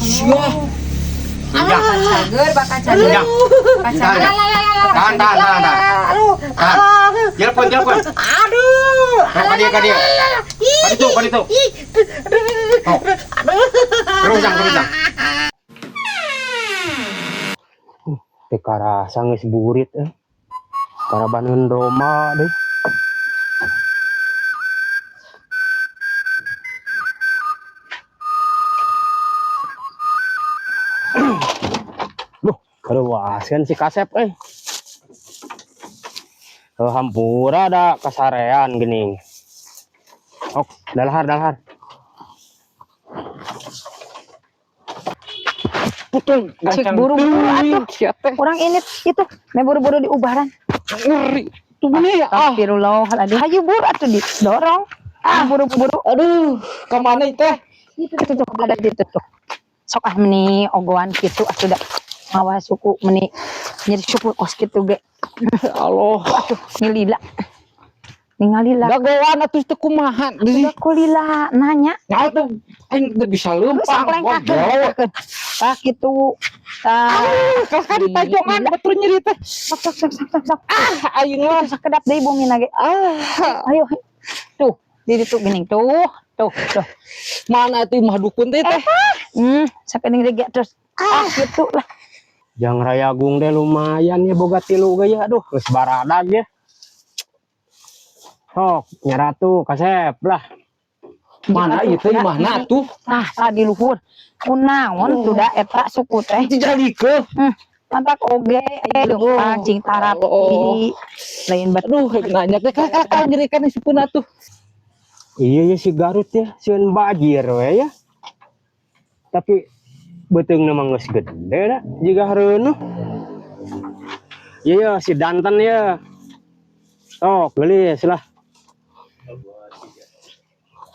Sia. Bakal cager, bakal cager. Jang. Bakal cager. Tahan, tahan, tahan, tahan. Aduh. Tahan. Telepon, telepon. Aduh. Ka dia, ka dia. Ka ditu, ka ditu. Oh. Terus, Jang, terus, Jang. Teu karasa geus burit eh. Karabaneun domba deui. Duh, karuaskeun si Kasep eh. Oh, hampura da kasarean geuning. Ok, dalahar, dalahar. Putung. Cik buru-buru atuh. Urang ini itu, me buru-buru diubaran. Ngeri. Tuh bener ya. Ah. Astagfirullahaladzim. Hayu buru atuh didorong. Ah, buru-buru. Aduh, kemana itu teh? Itu tuh tuh ada di tuh. Sok ah meni ogoan kitu atuh da. Mawa suku meni nyeri suku kos kitu ge. Allah. Atuh nilila. Ningalila. Dagoan atuh teu kumaha. Udah kulila nanya. Nyawa tuh aing teu bisa Sok leumpang. lengkahkeun, lengkahkeun. Tah kitu. Tah. Kalau kan ditajongan batur nyeri teh. Sok sok sok sok sok. Sok. Ah, aing lah. Sakedap deui bumi nage. Ah, Ayo. Ayo. Tuh, di ditu geuning tuh. Tuh, tuh. mana tuh imah dukun teh teh? Sakening deui ge terus. Ah, gitu lah. Jang Rayagung deh lumayan ya boga tilu ge ya. Aduh, geus baradag ya. Sok, nyaratu kasep lah. Mana ieu teh imahna tuh? Tah, tah di luhur. Kunaon tuh da eta suku teh. Dijalikeun. Mantak oge aya leumpang cing tarapi. Lain bat. Aduh, nanya teh kan kan nyeri kan sukuna tuh. Iya ya si Garut ya, sieun bajir we ya. Tapi beuteungna mah geus gede da, jiga hareunuh. Iya ya si Danten ya. Sok, geulis lah.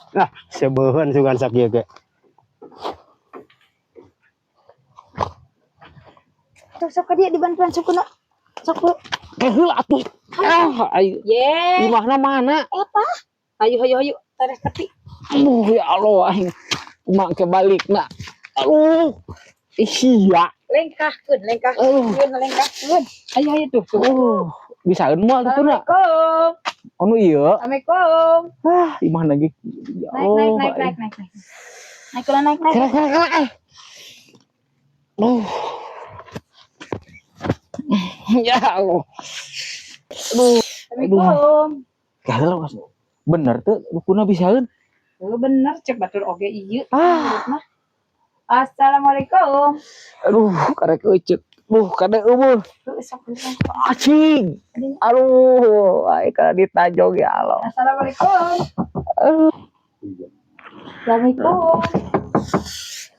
Ah, sebeuheun sugan sakieu ge. Sok sok ka dia dibantuan sukuna. Sok lu. Eh heula atuh. Ah, aing Ye. imahna mana? Eta. Ayo ayo ayo tarik tepi. Aduh, ya Allah aing. Kumaha ke balikna. Aduh. Iya. Lengkahkeun, lengkahkeun, lengkahkeun. Ayo ayo tuh. Tuh. Bisaeun moal tuh na. Assalamualaikum. Anu ieu. Assalamualaikum. Ah, imah lagi. Ya Naik naik naik naik naik naik. Naik lah naik naik. Kira kira kira eh. Aduh. Ya Allah. Aduh. Assalamualaikum. Kalau bener tuh dukuna bisaeun. Oh, bener cek batur oge ieu. Ah. Mah. Assalamualaikum. Aduh, karek euceuk. Duh, kade eueuh. Tuh, sok sok. Acing. Aduh, ai kana ditajong ya Allah. Assalamualaikum. Assalamualaikum.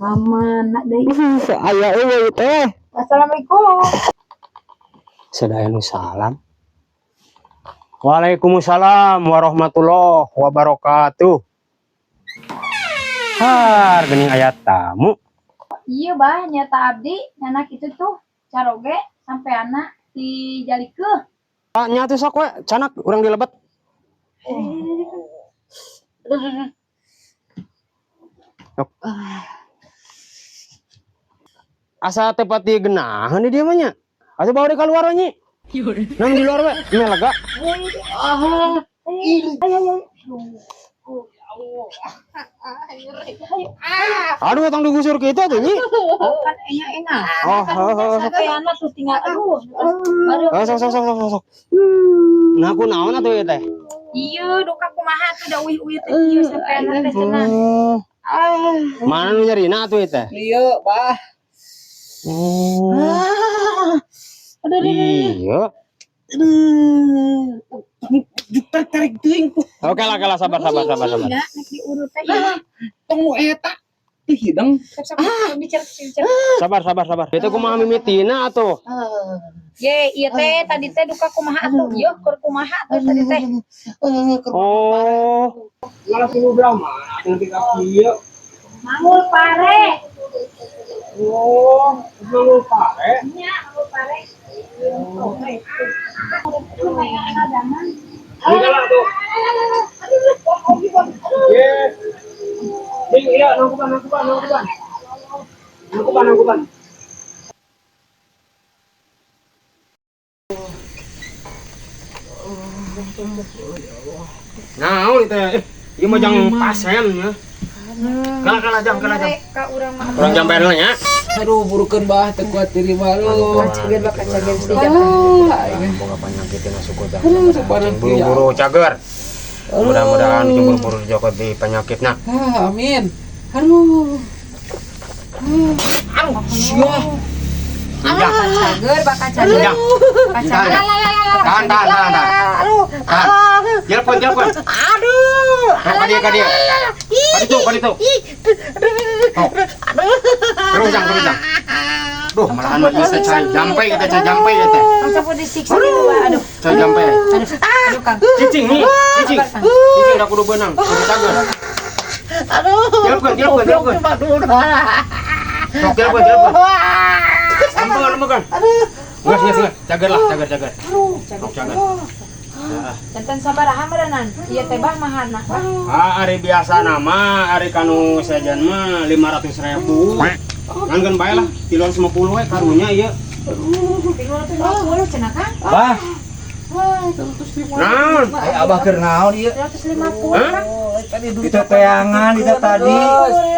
Kamana deui? Aya eueuh teh. Assalamualaikum. Sadaya nu salam. Waalaikumsalam warahmatullahi wabarakatuh. Har, geuning aya tamu. Iya bah, nyata abdi, nyanak itu tuh caroge sampai anak di jalikeuh. Ah, nya tuh sok we, canak urang dilebet. Sok. Asa teu pati geunaheun di dieu mah nya. Asa bawa deui kaluar we nyi. Nang di luar we, meh lega. Ayo ayo. Aduh, tong digusur kitu atuh nyi. Kan enak enak. Oh, oh, oh, sok. Sampai anak tuh tinggal aduh. Baru Oh, sok sok sok sok sok. Nah, aku naon atuh ieu teh? iya duka kumaha tuh da uih-uih teh ieu sampai anak teh cenah. Oh. Mana nu nyerina atuh ieu teh? Iya, bah. Oh. Aduh, aduh, aduh. Iya. Aduh. Tarik-tarik teuing tuh. Oke lah, oke lah, sabar, sabar, sabar, sabar. Iya, nek diurut teh ieu. Tong nu eta teu hideng. Sok sok bicara bicara. Sabar, sabar, sabar. Itu kumaha mimitina atuh? Ye, ieu teh tadi teh duka kumaha atuh? Ieu keur kumaha atuh tadi teh? Oh. Malah kudu belah mana nanti ka kieu. Manggul pare. Oh, manggul pare. Nya, manggul pare. Ini lah tuh. Yes. Ding, iya, nangkupan, nangkupan, nangkupan. Angkupan, angkupan. Nah, itu ieu mah jang pasien ya. Kalah kalah jang, kalah jang. Ka urang mah. Urang jampean heula nya. Aduh, burukeun bah teu kuat diri mah lu. Cager bakal cager sih. Boga penyakit tina suku jang. Aduh, sabarang Buru-buru cager. Mudah-mudahan buru-buru dijokot di penyakitna. Ah, amin. Aduh. Aduh, sia. Cager bakal cager. Jang. Bakal cager. Tahan, tahan, tahan, tahan. Aduh. Tahan. Telepon, telepon. Aduh. Ka dieu, ka dieu. Ka ditu, ka ditu. Oh. Terus jang, terus jang. Duh, malahan mah bisa cai jampe kita, cai jampe ya teh. Masa pun disiksa gitu, Pak. Aduh. Cai jampe. Aduh. Aduh, Kang. Cicing nih, cicing. Cicing udah kudu beunang, kudu cager. Aduh. Telepon, telepon, telepon. Sok telepon, telepon. Ampun, ampun. Aduh. Geus, geus, geus. Cager lah, cager, cager. Aduh, cager. Sok cager. Janten sabaraha meureunnan? Ieu teh bah mahana. Ah, ari biasa nama, ari kanu sejen mah 500.000. Ngan keun bae lah, 350 we karunya ieu. 350 cenah, Kang. Bah, Naon? ai abah keur naon ieu? 350 Hah? Kang. Kita teangan kita tadi.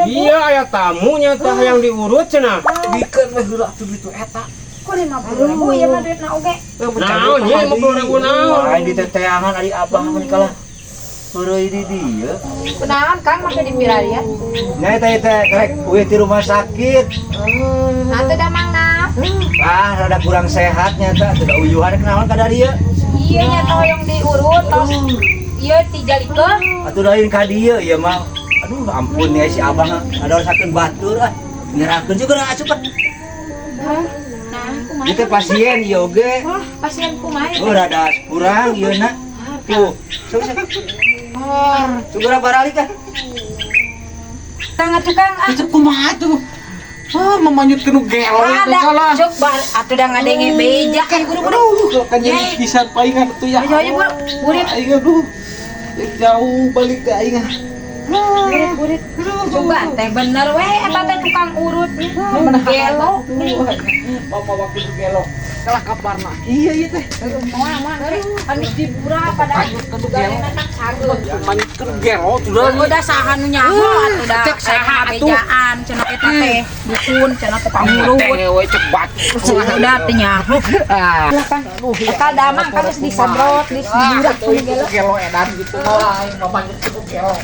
Iya, aya tamunya tah yang diurut cenah. Bikeun we heula atuh ditu eta. Kok 50.000 ieu mah duitna oge. Naon ieu 50.000 naon? Lain di teangan ari abah mah kalah. Heureuy di dieu. Kunaon Kang make dipirarian? Nya eta teh karek uih ti rumah sakit. Nah teu damangna. Ah, rada kurang sehat nyata, teu uyuhan kenaon ka dieu. Iya nya teh hoyong diurut tos ieu tijalikeun. Atuh lain ka dieu ieu mah. Aduh, ampun ya si abah ngadaosakeun batur ah. Nyerahkeun juga lah asup. Nah, kumaha? Ieu teh pasien ieu oge. Wah, pasien kumaha Oh, rada kurang ieu na. Tuh, sok sok. Segera baralik ah. Kang atuh Kang ah. Itu kumaha tuh? Ah, memanyutkeun nu gelo itu Ada salah. cuk bar atuh da ngadenge beja kan buru-buru. Aduh, kan jadi pisan paingan atuh ya. Ayo ayo buru. Burit Aing aduh. Jauh balik ke aing. burit burit. Coba teh bener we eta teh tukang urut. Nu gelo. Bapak waktu itu gelo. Kalah kabarna. Iya iya teh. Moal moal kan geus dibura pada gelo. Manyutkeun gelo sudah. Udah saha nu nyaho atuh da Cek saha atuh. bejaan cenah eta teh dukun cenah tukang urut. Teh we cek batu. Udah teh nyaho. Ah. Lah kan eta damang kan geus disemprot, geus diburak Gelo edan gitu. Aing mah manyutkeun gelo.